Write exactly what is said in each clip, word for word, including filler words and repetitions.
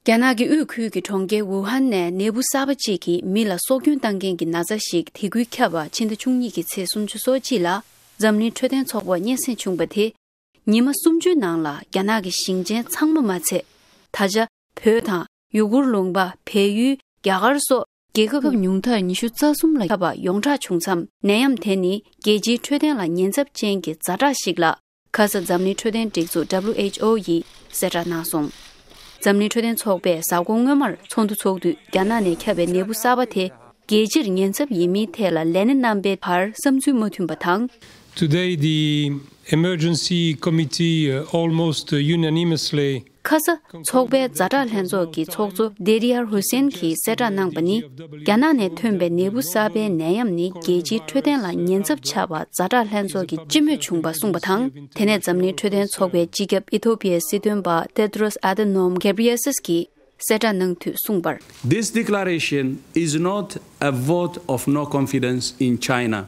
རྒྱ་ནག་གི་དབུས་ཁུལ་གྱི་གྲོང་ཁྱེར་ཝུ་ཧན་ནས་ནད་འབུ་གསར་པ་གཅིག་གིས་མི་ལ་སྲོག་སྐྱོན་བཏང་མཁན་གྱི་ན་ཚ་ཞིག་དེ་ཁུལ་ཁྱབ་པ་ཕྱི་ཟླ་བཅུ་གཉིས་ཀྱི་ཚེས་སུམ་ཅུ་སོ་གཅིག་ལ་འཛམ་གླིང་འཕྲོད་བསྟེན་ཚོགས་པར་སྙན་སེང་བྱུང་བ་དེ། ཉི་མ་སུམ་ཅུའི་ནང་ལ་རྒྱ་ནག་གི་ཞིང་ཆེན་ཚང་མ་མ་ཚད། ད་ཆ་བོད་དང་ཡུ་གུར་ལུང་པ། བལ་ཡུལ། རྒྱ་གར་སོགས་རྒྱལ་ཁབ་ཉུང་མཐར་ཉི་ཤུ་རྩ་གསུམ་ལ་ཁྱབ་པ་ཡོངས་གྲགས་བྱུང་མཚམས། ནད་ཡམས་དེ་ནི་རྒྱལ་སྤྱིའི་འཕྲོད་བསྟེན་ལ་ཉེན་ཚབས་ཅན་གྱི་ཛ་དྲག་ཞིག་ལ། ཁ་ས་འཛམ་གླིང་འཕྲོད་བསྟེན་སྒྲིག་འཛུགས་W H O ཡིས་གསལ་བསྒྲགས་གནང་སོང་། འཛམ་གླིང་འཕྲོད་བསྟེན་ཚོགས་པས་གཟའ་འཁོར་སྔོན་མར་ཚོགས་འདུ་འཚོགས་དུས། རྒྱ་ནག་ནས་ཁྱབ་པའི་ནད་འབུ་གསར་པ་དེ་རྒྱལ་སྤྱིར་ཉེན་ཚབས་ཡིན་མིན་ཐད་ལ་ལས་སྣེ་རྣམ་པའི་བར་བསམ་ཚུལ་མ་མཐུན་པ་དང་། Today, the emergency committee, uh, almost, uh, unanimously ཁ་ས་ཚོགས་པའི་ཛ་དྲག་ལྷན་ཚོགས་ཀྱི་ཚོགས་གཙོ་ཌེ་རི་ཡར་ཧུ་སེན་གྱིས་གསལ་བསྒྲགས་གནང་པ་ནི། རྒྱ་ནག་ནས་ཐོན་པའི་ནད་འབུ་གསར་པའི་ནད་ཡམས་ནི་རྒྱལ་སྤྱིའི་འཕྲོད་བསྟེན་ལ་ཉེན་ཚབས་ཆགས་པ་ཛ་དྲག་ལྷན་ཚོགས་ཀྱིས་སྤྱི་མོས་བྱུང་བ་གསུངས་པ་དང་། དེ་ནས་འཛམ་གླིང་འཕྲོད་བསྟེན་ཚོགས་པའི་སྤྱི་ཁྱབ་ཨི་ཐོ་པི་ཡའི་སྲིད་དོན་པ་ཏེ་ཏྲོས་ཨ་ཏེ་ནོམ་གེབ་རི་ཡེ་སིས་ཀྱིས་གསལ་བསྒྲགས་གནང་དུས་གསུངས་པར། This declaration is not a vote of no confidence in China.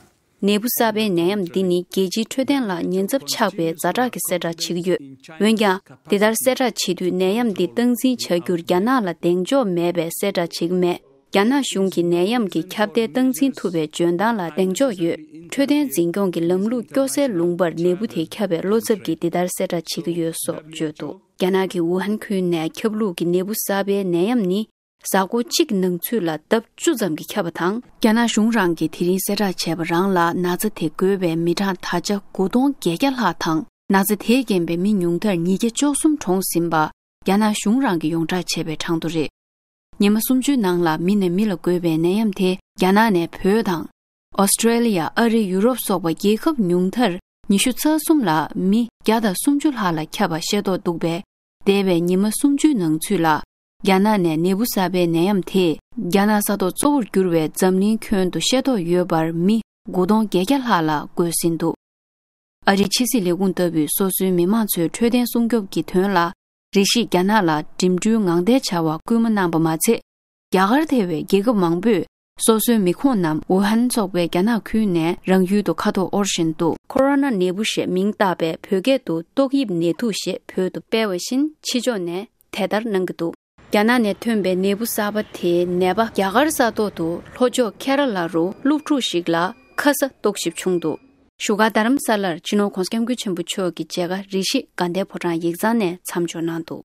ནད་འབུ་གསར་པའི་ནད་ཡམས་འདི་ནི་རྒྱལ་སྤྱིའི་འཕྲོད་བསྟེན་ལ་ཉེན་ཚབས་ཆགས་པའི་ཛ་དྲག་གི་གསལ་བསྒྲགས་བྱེད་ཀྱི་ཡོད། འོན་ཀྱང་། འདི་ལྟར་གསལ་བསྒྲགས་བྱེད་དུས་ནད་ཡམས་འདི་སྟངས་འཛིན་བྱ་རྒྱུར་རྒྱ་ནག་ལ་གདེང་འཇོག་མེད་པའི་གསལ་བསྒྲགས་བྱེད་ཀྱི་མེད། རྒྱ་ནག་གཞུང་གིས་ནད་ཡམས་ཀྱི་ཁྱབ་གདལ་སྟངས་འཛིན་ཐུབ་པའི་འཇོན་ཐང་ལ་གདེང་འཇོག་ཡོད། འཕྲོད་བསྟེན་འཛིན་སྐྱོང་གི་ལམ་ལུགས་སྐྱོ་སའི་ལུང་པར་ནད་འབུ་དེ་ཁྱབ་པའི་བློ་འཚབ་ཀྱིས་འདི་ལྟར་གསལ་བསྒྲགས་བྱེད་ཀྱི་ཡོད་སོགས་བརྗོད་འདུག་རྒྱ་ནག་གི་ཝུ་ཧན་ཁུལ་ནས་ཁྱབ་ལུགས་ཀྱི་ནད་འབུ་གསར་པའི་ནད་ཡམས་ནི། གཟའ་འཁོར་གཅིག་ནང་ཚུད་ལ་ལྡབ་བཅུ་ཙམ་གྱིས་ཁྱབ་པ་དང་། རྒྱ་ནག་གཞུང་རང་གིས་དེ་རིང་གསལ་བསྒྲགས་བྱས་པ་རང་ལ་ན་ཚ་དེ་འགོས་པའི་མི་གྲངས་ད་ཆ་དགུ་སྟོང་བརྒྱད་བརྒྱ་ལྷག་དང་། ན་ཚ་དེས་རྐྱེན་པས་མི་ཉུང་མཐར་ཉིས་བརྒྱ་བཅུ་གསུམ་གྲོངས་ཟིན་པ། རྒྱ་ནག་གཞུང་རང་གིས་ཡོངས་བསྒྲགས་བྱས་པའི་གྲངས་ཐོ་རེད། ཉི་མ་སུམ་ཅུའི་ནང་ལ་མི་ནས་མི་ལ་འགོས་པའི་ནད་ཡམས་དེ་རྒྱ་ནག་ནས་བོད་དང་། ཨོ་སི་ཀྲེ་ལི་ཡ། ཨ་རི། ཡུ་རོབ་སོགས་པ་རྒྱལ་ཁབ་ཉུང་མཐར་ཉི་ཤུ་རྩ་གསུམ་ལ་མི་བརྒྱ་དང་སུམ་ཅུ་ལྷག་ལ་ཁྱབ་པ་ཤེས་རྟོགས་འདུག་པས། འདས་པའི་ཉི་མ་སུམ་ཅུའི་ནང་ཚུད་ལ། རྒྱ་ནག་ནས་ནད་འབུ་གསར་པའི་ནད་ཡམས་དེས་རྒྱ་ནག་ས་ཐོག་གཙོ་བོར་གྱུར་བའི་འཛམ་གླིང་ཁྱོན་དུ་ཤེས་རྟོགས་ཡོད་པར་མི་དགུ་སྟོང་བརྒྱད་བརྒྱ་ལྷག་ལ་འགོས་ཟིན་འདུག་ཨ་རིའི་ཕྱི་སྲིད་ལས་ཁུངས་ལྟ་བུས་སོ་སོའི་མི་མང་ཚོའི་འཕྲོད་བསྟེན་སྲུང་སྐྱོབ་ཀྱི་དོན་ལ། རེ་ཞིག་རྒྱ་ནག་ལ་འགྲིམ་འགྲུལ་ངང་བསྡད་བྱ་བར་སྐུལ་མ་གནང་པ་མ་ཚད། རྒྱ་གར་ཐེ་བའི་རྒྱལ་ཁབ་མང་པོས་སོ་སོའི་མི་ཁོངས་རྣམས་ཝུ་ཧན་ཚོགས་པའི་རྒྱ་ནག་ཁུལ་ནས་རང་ཡུལ་དུ་ཁ་ཐོར་དབོར་བཞིན་འདུག་ཁོ་རོ་ན་ནད་འབུ་ཞེས་མིང་བཏགས་པའི་བོད་སྐད་དུ་ཏོག་དབྱིབས་ནད་དུག་ཞེས་བོད་དུ་སྤེལ་བ་བཞིན་ཕྱི་ཕྱོགས་ནས་དེ་ལྟར་གནང་གི་འདུག་རྒྱ་ནག་ནས་ཐོན་པའི་ནད་འབུ་གསར་པ་དེའི་ནད་པ་རྒྱ་གར་ས་ཐོག་ཏུ་ལྷོ་ཕྱོགས་ཁེ་ར་ལ་རུ་སློབ་ཕྲུག་ཞིག་ལ་ཁ་ས་རྟོག་ཞིབ་བྱུང་འདུག་བཞུགས་སྒར་རྡ་རམ་ས་ལར་སྤྱི་ནོར་༧གོང་ས་༧སྐྱབས་མགོན་ཆེན་པོ་མཆོག་གི་མཇལ་ཁ་རེ་ཞིག་དགའ་ལྡན་ཕོ་བྲང་ཡིག་ཚང་ནས་མཚམས་འཇོག་གནང་འདུག